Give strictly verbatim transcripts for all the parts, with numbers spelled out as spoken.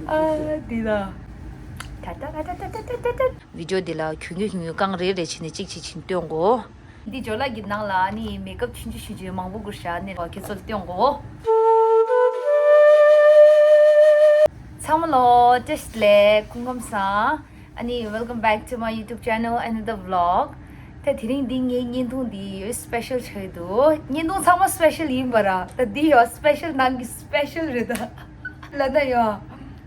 ཨ་འདི་ལ། ད་ད་ད་ད་ད་ད་ད། བི་ཌིའོ་འདི་ལ་གྱོན་གྱོན་གྱོན་གྱོན་རྐང་རེ་རེ་བྱས་ནས་གཅིག་གཅིག་བྱས་ནས་སྟོན་གོ། འདི་ཇོ་ལགས་ཀྱི་ནང་ལ་ནི་མེག་ཨབ་ཆུང་ཆུང་ཆུང་ཆུང་མང་པོ་དགོས་ཤག་ནི་ཁྱེད་ཚོ་ལ་སྟོན་གོ། ཚང་མ་ལོ་བཀྲ་ཤིས་བདེ་ལེགས། སྐུ་ཁམས་བཟང་། ཨ་ནི་welcome back to my YouTube channel, another vlog. ད་དེ་རིང་འདི་ངའི་བརྙན་ཐུང་འདི་ཡོད་སི་པེ་ཤལ་ཆགས་ཀྱི་འདུག་བརྙན་ཐུང་ཚང་མ་སི་པེ་ཤལ་ཡིན་པ་ར། ད་འདི་ཡོད་སི་པེ་ཤལ་ནང་གི་སི་པེ་ཤལ་རེད་ད། ལ་ད་ཡོད།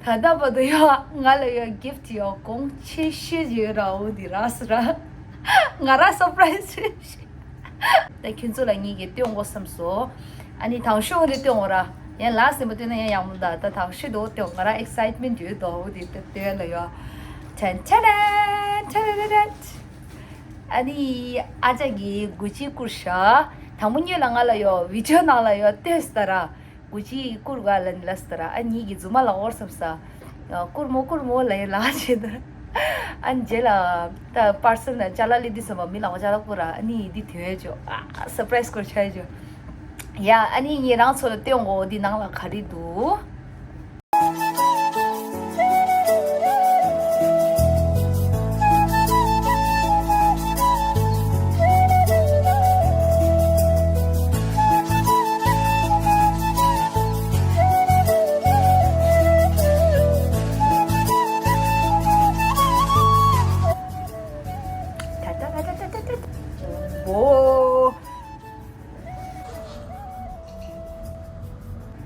ད་ལྟ་བར་དུ་ཡོད་ང་ལ་ཡོད་གིཕ་ཊི་ཡོད་གོང་ཆེ་ཤོས་ཡོད་ར། འོ་འདི་ར་སི་ར། ང་ར་སར་པ་རའི་སི་རེད། ད་ཁྱོད་ཚོ་ལ་ངེད་ཀྱིས་སྟོན་དགོས་བསམ་སོང་། ཨ་ནི་དང་ཤོས་འོ་འདི་སྟོན་འོ་ར། ཡང་ལ་སེམས་པ་སྟོན་ན་ཡང་ཡག་མོ་ད། ད་དང་ཤོས་འདི་འོ་སྟོན། ང་ར་ཨེག་སའིཊ་མེན་ཊི་ཡོད་དོ། འོ་འདི་ད་སྟོན་ལ་ཡོད། ཏན་ཏན་ཏན་ཏན་ཏན་ཏན། ཨ་ནི་ཨ་ཅག་གིས་གུ་ཅི་བསྐུར་ཤག་དང་པོ་ཉིད་ལ་ང་ལ་ཡོད་བི་ཌིའོ་ནང་ལ་ཡོད་ལྟོས་ད་ར། གུ་ཅི་བསྐུར་ག་ལ་ནི་ལ་སི་ད་ར། ཨ་ནི་གི་རྫུན་མ་ལ་འོར་བསམ་ས། བསྐུར་མོ་བསྐུར་མོ་ལ་ཡི་ལ་བྱེད་ད། ཨ་ནི་རྗེས་ལ་ད་པར་སེལ་ན་ཅ་ལག་ལི་འདི་བསམ་པ་མི་ལ་འོ་ཅ་ལག་བསྐུར་ར། ཨ་ནི་འདི་དེ་བས་ཅོ་ཨ་སར་པ་རའི་སི་བསྐུར་ཆ་ཡི་ཅོ། ཡ་ཨ་ནི་ངས་རང་ཚོ་ལ་སྟོན་གོ་འདི་ནང་ལ་ག་རེ་འདུག་ད་ད་ད་ད་ད་ད་ད། འོ།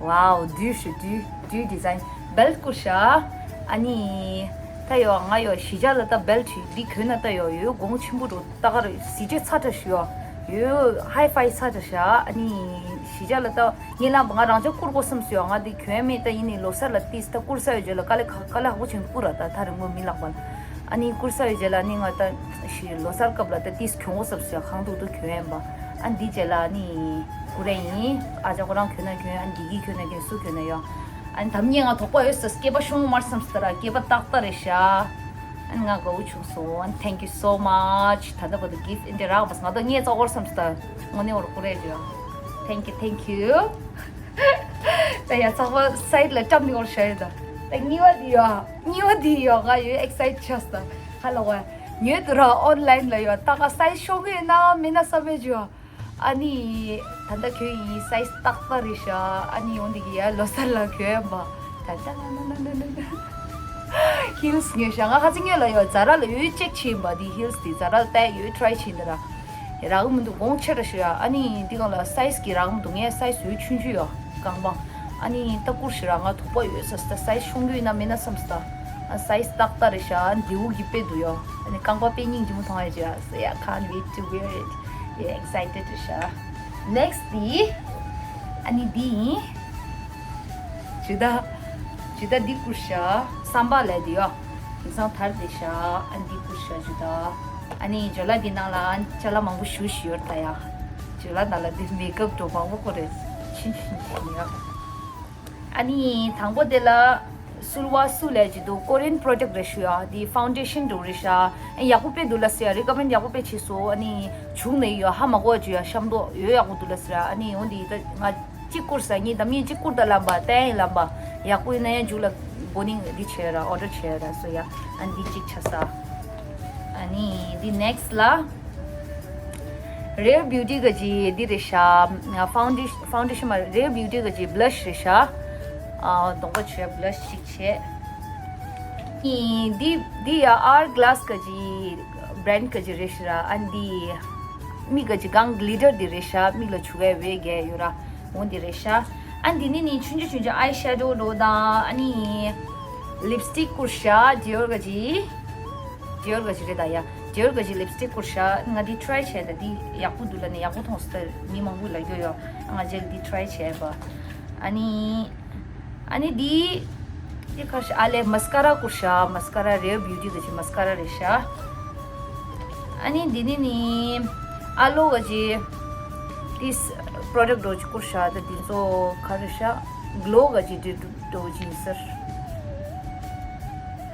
ཝའོ། བསྡུས་ཤིག་བསྡུས་བསྡུས་ཌི་ཛའིན། བེལ་ཊི་བསྐུར་ཤག་ཨ་ནི། ད་ཡོ་ང་ཡོ་གཞིས་ཆགས་ལ་ད་བེལ་ཊི་འདི་གྱོན་ན་ད་ཡོ་ཡོ་གོང་ཆེན་པོ་འགྲོ་ད་གར་གཟི་བརྗིད་ཚ་དྲགས་ཤིག་ཡོ། ཡོ་ཧའི་ཕའི་ཚ་དྲགས་ཤག་ཨ་ནི་གཞིས་ཆགས་ལ་ད་ངས་ལབ་ང་རང་ཅག་བསྐུར་དགོས་བསམ་སོང་ཡོ། ང་འདི་གྱོན་མེད། ད་ཡིན་ནི་ལོ་གསར་ལ་ཏིས་ད་བསྐུར་ས་ཡོ་རྗེས་ལ་དཀའ་ལས་ཁག་དཀའ་ལས་ཁག་པོ་བྱུང་བསྐུར་ར། ད་ཐག་རིང་པོ་མི་ལགས་པ་ལ། ཨ་ནི་བསྐུར་ས་ཡོད་རྗེས་ལ་ནི་ང་ད་ཞི་ལོ་གསར་སྐབས་ལ་ད་ཏིས་གྱོན་དགོས་བསམ་སོང་ཡ། གང་ཐུག་ཐུག་གྱོན་ཡིན་པ། ཨ་འདི་རྗེས་ལ་ནི་བསྐུར་རེ་ཡིན། ཨ་ཅག་ཁོ་རང་གྱོན་ན་གྱོན། ཨ་འདི་གིས་གྱོན་ན་གྱོན། སུ་གྱོན་ན་ཡོད། ཨ་ནི་དམ་ཉེ་ང་དོགས་པ་ཡོད་ས། སྐེད་པ་ཤོང་མར་བསམ་སྟ་ར། སྐེད་པ་ཏག་ཏག་རེད་ཤག་ཨ་ནི་ང་དགའ་བོ་བྱུང་སོང་། ཨ་ནི་thank you so much། ད་ལྟ་བར་དུ་གིཕ་ཊི་འདི་རག་པ་ང་ད་ངས་ཙག་བོར་བསམ་སྟ། དངོས་གནས་འོར་བསྐུར་རེ་ཡོད། thank you thank you། ད་ཡ་ཚགས་པ་སའིཌ་ལ་བཀྲམ་ནས་འོར་བཞག་ཡོད་ད། ད་གཉིས་པ་འདི་ཡོད། གཉིས་པ་འདི་ཡོད། ང་ཡོད་ཨེག་སའིཌ་ཆགས་སོང་། ཧ་ལ་བ། ཉོས་འདུག་ར་ཨོན་ལའིན་ལ་ཡོད། ད་ག་སའིཌ་ཤོང་གི་ཡོད་ན་མེད་ན་བསམ་མེད་ཅོ། ཨ་ནི། ད་ལྟ་གྱོན་ཡིན། སའིཌ་ཏག་ཏག་རེད་ཤག་ཨ་ནི་འོན་ཏེ་གི་ཡ་ལོ་གསར་ལ་གྱོན་ཡིན་པ། ད་ད་ན་ན་ན་ན་ན་ན། ཧིལ་སི་ཉོས་ཤག་ང་ཁ་སང་ཉོས་ལ་ཡོད། ཛ་ར་ལ་ཡོད་ཅེག་བྱས་ཡིན་པ། འདི་ཧིལ་སི་འདི་ཛ་ར་ལ་ལྟ་ཡོད་ཊི་རའི་བྱས་ཡིན་ད་ར། རག་གི་མི་འདུག་གོང་ཆེ་ར་ཞུ་ཡ། ཨ་ནི་འདི་གང་ལ་སའི་ཛི་གི་རག་གི་མི་འདུག་ངས་སའི་ཛི་ཡོད་ཆུང་ཆུང་ཡོད་རྐང་པ། ཨ་ནི་ད་བསྐུར་ཞིག་ར་ང་དོགས་པ་ཡོད་ས་ས་སའི་ཛི་ཤོང་རྒྱུ་ཡིན་ན་མིན་ན་བསམ་ས། ཨ་སའི་ཛི་ཏག་ཏག་རེད་ཤག་ཨ་ནི་མདེའུ་གི་དཔེ་འདུག་ཡོད། ཨ་ནི་རྐང་པ་དཔེ་སྙིང་རྗེ་མོ་མཐོང་ཡ་ཅིག་ཡ། So yeah, can't wait to wear it. Yeah, excited རེད་ཤག Next འདི། ཨ་ནི་འདི་ཡིན། ཇུ་ད། ཇུ་ད་འདི་བསྐུར་ཤག་སམ་པ་ལས་འདི་ཡོད། དེང་སང་དར་བསྡད་ཤག་ཨ་འདི་བསྐུར་ཤག་ཇུ་ད། ཨ་ནི་ཇོ་ལ་འདི་ནང་ལ་ཅ་ལག་མང་པོ་ཞུ་ཞུ་ཡོད་ད་ཡ། ཇོ་ལ་ནང་ལ་འདི་མེག་ཨབ་འགྲོ་མང་པོ་བསྐུར་རེད། ཕྱིན་ཕྱིན་ཕྱིན་ཡ། ཨ་ནི་དང་པོ་དེ་ལ་སུལ་ཝ་སུ་ལས་ཇི་འདུག་ཀོ་རི་ཡན་པོ་རོ་ཌག་རེད་ཞུ་ཡ། འདི་ཕའུན་ཌེ་ཤན་འགྲོ་རེད་ཤག་ཨ་ཡག་པོ་དཔེ་འདུག་ལ་ཟེར་ཡ། རི་ཀོ་མེན་ཌ་ཡག་པོ་དཔེ་བྱས་སོང་། ཨ་ནི་བྱུང་ནས་ཡོད། ཧ་མ་གོ་བ་ཇུ་ཡ། ཤམ་ཏོ་ཡོད་ཡག་པོ་འདུག་ལ་ཟེར་ཡ། ཨ་ནི་འོ་འདི་ད་ང་གཅིག་བསྐུར་ས། ངས་ད་མི་གཅིག་བསྐུར་ད་ལམ་པ་བསྟན་ཡིན་ལམ་པ། ཡག་པོ་ཡིན་ན་ཡང་མཇུག་ལ་འབོ་ནིང་འདི་བྱས་ར་ཨོ་ཌར་བྱས་ར་སོ་ཡ། ཨ་འདི་གཅིག་ཆ་ས། ཨ་ནི་འདི་ནེག་སི་ལ་རེར་བིའུ་ཊི་ག་ཅི་འདི་རེད་ཤག་ཕའུན་ཌེ་ཤན། ཕའུན་ཌེ་ཤན་མ་རེར་བིའུ་ཊི་ག་ཅི་བྷི་ལ་ཤི་རེད་ཤག་ཨ་གདོང་པ་བྱས་བྷི་ལ་ཤི་གཅིག་བྱས། ཨི་འདི་འདི་ཡ་ཨར་གྷི་ལ་སི་ག་ཅི་བྷི་རེན་ཌ་ག་ཅི་རེད་ཤག་ར། ཨ་འདི་མིག་ག་ཅི་གང་གི་ལི་ཊར་འདི་རེད་ཤག་མིག་ལ་བྱུག་ཡ་བས་རྒྱལ་ཡོད་ར། འོ་འདི་རེད་ཤག་ཨ་འདི་ནི་ནི་ཆུང་ཆུང་ཆུང་ཆུང་ཨའི་ཤེ་ཌོ་འདྲ་དང་། ཨ་ནི་ལིབ་སི་ཊིག་བསྐུར་ཤག་ཌི་ཨོར་ག་ཅི། ཌི་ཨོར་ག་ཅི་རེད་ད་ཡ། ཌི་ཨོར་ག་ཅི་ལིབ་སི་ཊིག་བསྐུར་ཤག་ང་འདི་ཊི་རའི་བྱས་ད། འདི་ཡག་པོ་འདུག་ལ་ནི་ཡག་པོ་མཐོང་སོང་། ད་མི་མང་པོས་ལབ་ཀྱི་ཡོད། ང་རྗེས་ལ་འདི་ཊི་རའི་བྱས་པ། ཨ་ནི། ཨ་ནི་འདི། འདི་ཁ་ཤས་ཨ་ལས་མ་སི་ཀ་ར་བསྐུར་ཤག་མ་སི་ཀ་ར་རེར་བིའུ་ཊི་ག་ཅི་མ་སི་ཀ་ར་རེད་ཤག་ཨ་ནི་འདི་ནི་ནི། ཨ་ལོ་ག་ཅི། ཏིས་པོ་རོ་ཌག་འདྲ་བོ་ཅིག་བསྐུར་ཤག་ད་འདི་ཚོ་ག་རེ་ཤག་གློ་ག་ཅི་འདྲ་འདྲ་བོ་ཅིག་ཡིན་ཟེར།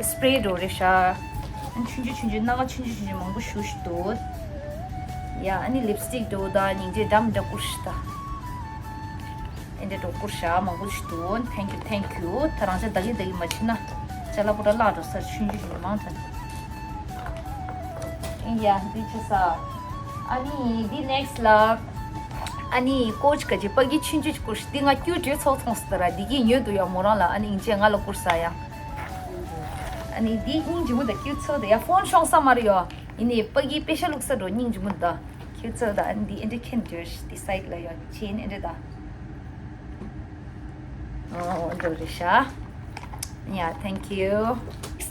སི་པེ་རེ་འདྲ་བོ་རེད་ཤག་ཨ་ནི་ཆུང་ཆུང་ཆུང་ཆུང་སྣ་ཁ་ཆུང་ཆུང་ཆུང་ཆུང་མང་པོ་བཞག་ཤག་འདུག་ཡ། ཨ་ནི་ལིབ་སི་ཊིག་འདྲ་བོ་དང་སྙིང་རྗེ་འདྲ་མི་འདྲ་བསྐུར་ཤག་ད། ཨ་ དེ་འགྲོ་བསྐུར་བཞག་མང་པོ་ཞིག་འདུག Thank you, thank you. ད་རང་ཅག་ད་གི་ད་གི་མ་ཕྱིན་ན་ཅ་ལག་པོ་ཏ་བརླག་འགྲོ་སར་ཆུན་ཆུན་ཞིག་མང་དྲགས། ཡ་འདི་ཆ་ས། ཨ་ནི་འདི་next ལ། ཨ་ནི་ཀོ་ཅི་ག་ཅི་པ་གི་ཆུན་ཆུན་བསྐུར་ཞིག་འདི་ང་ཀྱུ་བྲེ་ཚོགས་མཐོང་སྟེ་ར་འདི་གི་ཉོས་འདུག་ཡ་མོ་རང་ལ། ཨ་ནི་ཨིན་ཅེ་ང་ལ་བསྐུར་ས་ཡ། ཨ་ནི་འདི་སྙིང་རྗེ་མོ་ད་ཀྱུ་ཚོ་ད་ཡ་ཕོན་ཤོང་ས་མ་རེད་ཡ། ཡིན་ནའི་པ་གི་དཔེ་ཤ་ལུག་ས་འགྲོ་སྙིང་རྗེ་མོ་ད། ཁྱེད་ཚོ་ད་ཨ་ནི་འདི་ཨེ་འདྲ་ཁྱེད་འདྲ་ཤི་འདི་side ལ་ཡོད་ཆེན་ཨེ་འདྲ་ད། ཨོ་འདྲ་རེད་ཤག Yeah, thank you.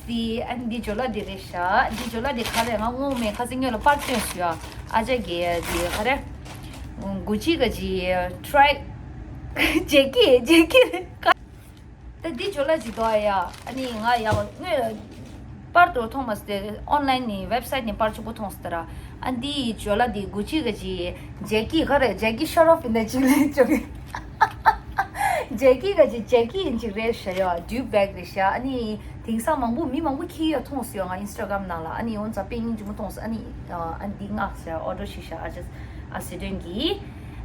འདི་ཨ་ནི་འདི་ཇོ་ལ་འདི་རེད་ཤག་འདི་ཇོ་ལ་འདི་ག་རེ་ང་ངོ་མེད་ཁ་སང་ཉོས་ལ་པར་སྟོན་སུ་ཡ། ཨ་ཅག་གི་འདི་ག་རེ། གུ་ཅི་ག་ཅི་try ཇེ་ཀི་ཇེ་ཀི། ད་འདི་ཇོ་ལ་ཇི་དོ་ཡ། ཨ་ནི་ང་ཡང་དངོས་པར་དུ་མཐོང་མ་སྟེ་online ནས་website ནས་པར་ཆུ་པོ་མཐོང་སྟེ་ར། ཨ་འདི་ཇོ་ལ་འདི་གུ་ཅི་ག་ཅི་ཇེ་ཀི་ག་རེ་ཇེ་ཀི་ཤར་ཨོ་ཕི་ན་ཅི་ལེ་ཅོ་གི། ཇེ་ཀི་ག་ཅི་ཇེ་ཀི་ཡིན་ཅིག་རེད་ཤ་ཡ། dupe bag རེད་ཤ། ཨ་ནི་དེང་སང་མང་པོ་མི་མང་པོ་ཁྱི་ཡ་མཐོང་སོང་ང་Instagram ནང་ལ། ཨ་ནི་འོན་ཙང་དཔེ་སྙིང་རྗེ་མོ་མཐོང་སོང་། ཨ་ནི་ཨ་འདི་མངགས་ཤ་order བྱས་ཤ་ཨ་ཅག་ཨ་སི་ཏོན་གི།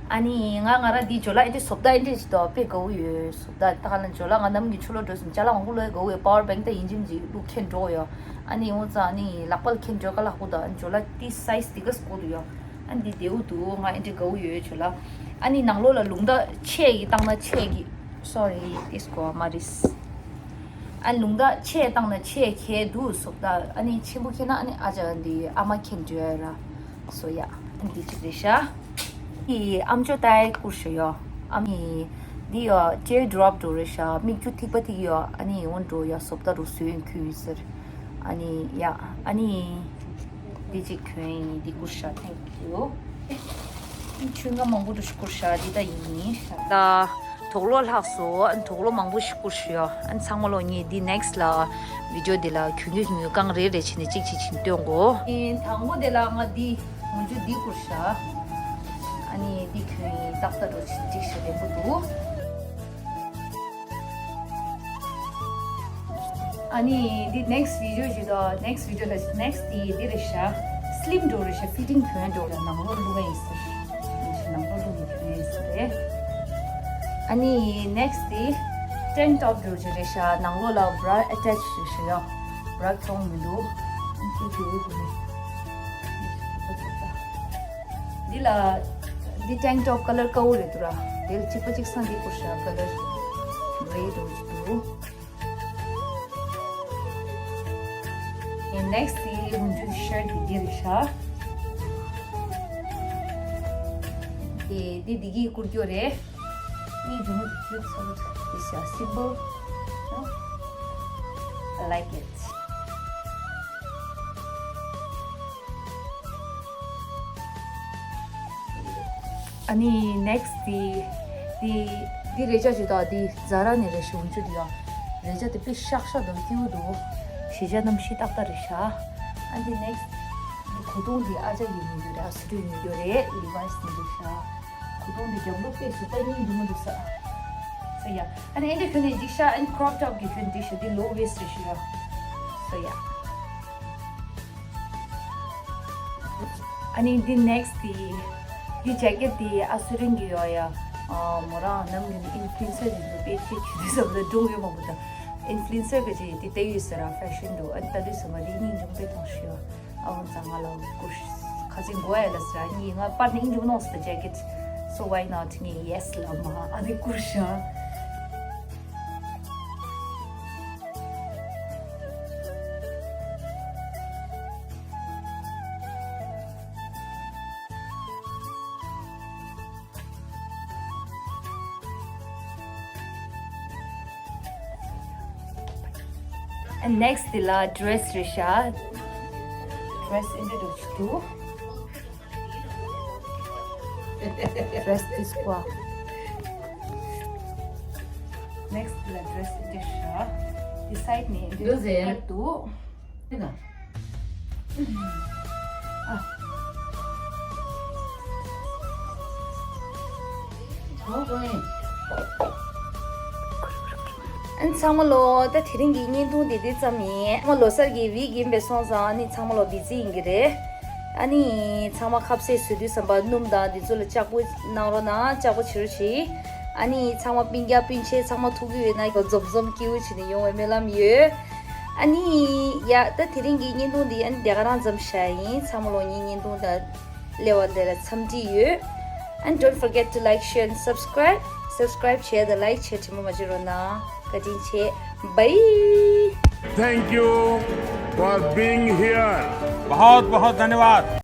ཨ་ནི་ང་ང་ར་འདི་ཇོ་ལ་ཨེ་འདྲ་བཟོ་ལྟ་ཨེ་འདྲ་ཅིག་དོ་དཔེ་དགའ་བོ་ཡོད། བཟོ་ལྟ་ད་ག་ལ་ཇོ་ལ་ང་ནམ་གྱི་ཆུ་ལོ་འགྲོ་སོང་ཅ་ལག་མང་པོ་ལོས་དགའ་བོ་ཡོད། power bank ད་ཡིན་གཅིག་མིན་གཅིག་བླུག་ཁྱེར་འགྲོ་ཡོད། ཨ་ནི་འོ་ཙང་ཨ་ནི་ལག་པ་ལ་ཁྱེར་འགྲོ་དཀའ་ལག་པོ་དང་ཇོ་ལ་ཏི་size ཏི་ག་སྐོར་དུ་ཡོད། ཨ་འདི་བདེ་བོ་འདུག་ང་ཨེ་འདྲ་དགའ་བོ་ཡོད་ཇོ་ལ། ཨ་ནི་ནང་ལོགས་ལ་ལུང་ཐག་ཆེ་གི་བཏང་ན་ཆེ་གི། sorry this go མ་རིས། ཨ་ལུང་ཐག་ཆེ་བཏང་ན་ཆེ་ཁྱེར་འདུག་བཟོ་ལྟ། ཨ་ནི་ཆེན་པོ་ཁྱེར་ན་ཨ་ནི་ཨ་ཅག་འདི་ཨ་མ་ཁྱེར་འགྲོ་ཡ་ར། སོ་ཡ། ཨ་འདི་གཅིག་རེད་ཤག་ཨི་ཨམ་ཅོག་ཏའི་བསྐུར་ཤ་ཡོ། ཨ་མི་འདི་ཡོ་tear drop འགྲོ་རེད་ཤག་མིག་ཆུ་ཐིགས་པ་ཐིགས་ཡོ། ཨ་ནི་འོན་འགྲོ་ཡ་བཟོ་ལྟ་རུ་བཟོས་ཡོང་ཁུལ་ཡིན་ཟེར། ཨ་ནི་ཡ་ཨ་ནི། འདི་གཅིག་གྱོན་ཡིན་འདི་བསྐུར་ཤག thank you། ཆུ་ང་མང་པོ་འདྲ་ཞིག་བསྐུར་ཤག་འདི་ད་ཡིན་ཡིན་ཤག་ད་དུག་ལོག་ལྷག་སོ། ཨ་ནི་དུག་ལོག་མང་པོ་ཞིག་བསྐུར་ཤག་ཨ་ནི་ཚང་མ་ལོ་ངས་འདི་next ལ་video འདི་ལ་གྱོན་གྱོན་གྱོན་གྱོན་རྐང་རེ་རེ་བྱས་ནས་གཅིག་གཅིག་བྱས་ནས་སྟོན་གོ་ཨིན་དང་པོ་དེ་ལ་ང་འདི་ངོ་ཆུ་འདི་བསྐུར་ཤག་ཨ་ནི་འདི་གྱོན་ཡིན་ཏག་ཏག་འགྲོ་ཆེ་གཅིག་ཤག་ལེན་པོ་འདུག་ཨ་ནི་འདི་next video ཞིག་དང་next video ལ་next འདི་འདི་རེད་ཤག slim འགྲོ་རེད་ཤག fitting གྱོན་འགྲོ་རེད། ནང་ལོགས་བླུགས་ཡིན་ཟེར། ནང་ལོགས་བླུགས་ནས་གྱོན་ཡིན་ཟེར་རེད། ཨ་ནི་next འདི་tank top འགྲོ་རྒྱུ་རེད་ཤག་ནང་ལོགས་ལ་bra attach རེད་ཤག་ཡ། bra གྱོན་མི་འདུག་འདི་འདི་འདི་འདི་ལ་འདི་tank top color དཀར་པོ་རེད་འདུག་ར། འདི་ལ་གཅིག་པ་གཅིག་སང་འདི་བསྐུར་ཤག color grey འགྲོ་རྒྱུ་འདུག་ཨེ་next དེ་ཧུན་ཇུ་shirt དེ་འདི་རེད་ཤག་དེ་འདི་འདི་གི་བསྐུར་རྒྱུ་རེད། ནི་ཇུ་མུ་ཇུ་ཚོ་this is simple. I like it. ཨ་ནི་next དེ་དེ་དེ་རེ་ཅག་ཅིག་དང་དེ་Zara ནས་རེ་ཞིག་འོང་ཆུ་དེ་ཡང་རེ་ཅག་དེ་དཔེ་ཤག་ཤག་དང་སྐྱིད་པོ་འདུག་གཞིས་ཆགས་གནམ་གཤིས་ཏག་ཏག་རེད་ཤག་ཨ་ནི་next དེ་གོས་ཐུང་དེ་ཨ་ཅག་གིས་ཉོས་ཡོད་རེད། ཨ་སུ་ཏུས་ཉོས་ཡོད་རེད། Levi's ནས་རེད་ཤག་གོས་ཐུང་དེ་རྒྱབ་ལོགས་དཔེ་བཟོ་ལྟ་སྙིང་རྗེ་མོ་འདུག་ས། སོ་ཡ། ཨ་ནི་ཨེ་འདྲ་གྱོན་ནས་འཇིགས་ཤག་ཨ་ནི་crop top གི་གྱོན་འཇིགས་ཤག་དེ་low waist རེད་ཤག་སོ་ཡ། ཨ་ནི་འདི་next དེ་འདི་jacket དེ་ཨ་སུ་རིང་གི་ཡོད་ཡ། ཨ་མོ་རང་ནམ་རྒྱུན་influencer རིང་དུ་དཔེ་ཆེ་ཆུ་དུས་སམ་ལ་སྒྲུང་ཡོད་མང་པོ་དང་influencer གི་ཅིག་དེ་ལྟ་ཡོད་ཟེར་ར་fashion དུ་ཨ་ནི་ལྟ་དུས་སམ་ལ་དེ་སྙིང་རྗེ་མོ་དཔེ་ཐང་ཤི་ཡོད། ཨ་འོན་ཙང་ང་ལ་བསྐུར་ཁ་སང་དགོས་ཡ་ལ་ཟེར་ར་ངས་ང་པར་ནི་སྙིང་རྗེ་མོ་ནོག་ཟེར་jacket so why not ངས་yes ལ་མ་ཨ་ནི་བསྐུར་ཤག And next དེ་ལ་dress རེད་ཤག dress ཨེ་འདྲ་འདྲ་ཅིག་འདུག dress དེ་སྐོར། next དེ་ལ་dress ཨེ་འདྲ་ཤག་དེ་side ནས་ཨེ་འདྲ་འདུག་ཟེར་འདུག་དེ་ན། ཨ། ཨན་ཚང་མ་ལོ། ད་དེ་རིང་གི་བརྙན་ཐུང་དེ་འདི་ཙམ་ཡིན། ཚང་མ་ལོ་གསར་གྱི་week ཡིན་པས་སོང་ཙང་ཨ་ནི་ཚང་མ་ལོ་busy ཡིན་གྱི་རེད། ཨ་ནི་ཚང་མ་ཁ་ཟས་བཟོ་དུས་ཙམ་པ་སྣུམ་དང་འདི་ཚོ་ལ་ལྕགས་པོ་གནང་རོགས་གནང་། ལྕགས་པོ་བྱེད་རོགས་གྱིས། ཨ་ནི་ཚང་མ་སྤུན་ཀྱག་སྤུན་མཆེད་ཚང་མ་ཐུག་གི་ཡོད་ན་འཛོམས་འཛོམས་སྐྱིད་པོ་བྱས་ནས་ཡོང་བའི་སྨོན་ལམ་ཡོད། ཨ་ནི་ཡ་ད་དེ་རིང་གི་བརྙན་ཐུང་འདི་ཨ་ནི་དེ་ག་རང་ཙམ་བཞག་ཡིན། ཚང་མ་ལོ་གཉིས་བརྙན་ཐུང་དང་སླེབས་པ་འདི་ལ་འཚམས་འདྲི་ཡོད། And don't forget to like, share and subscribe. Subscribe བྱས་དང་like བྱས་དྲི་མ་མ་བརྗེད་རོགས་གནང་། བཀའ་དྲིན་ཆེ། Bye. Thank you for being here. बहुत बहुत धन्यवाद।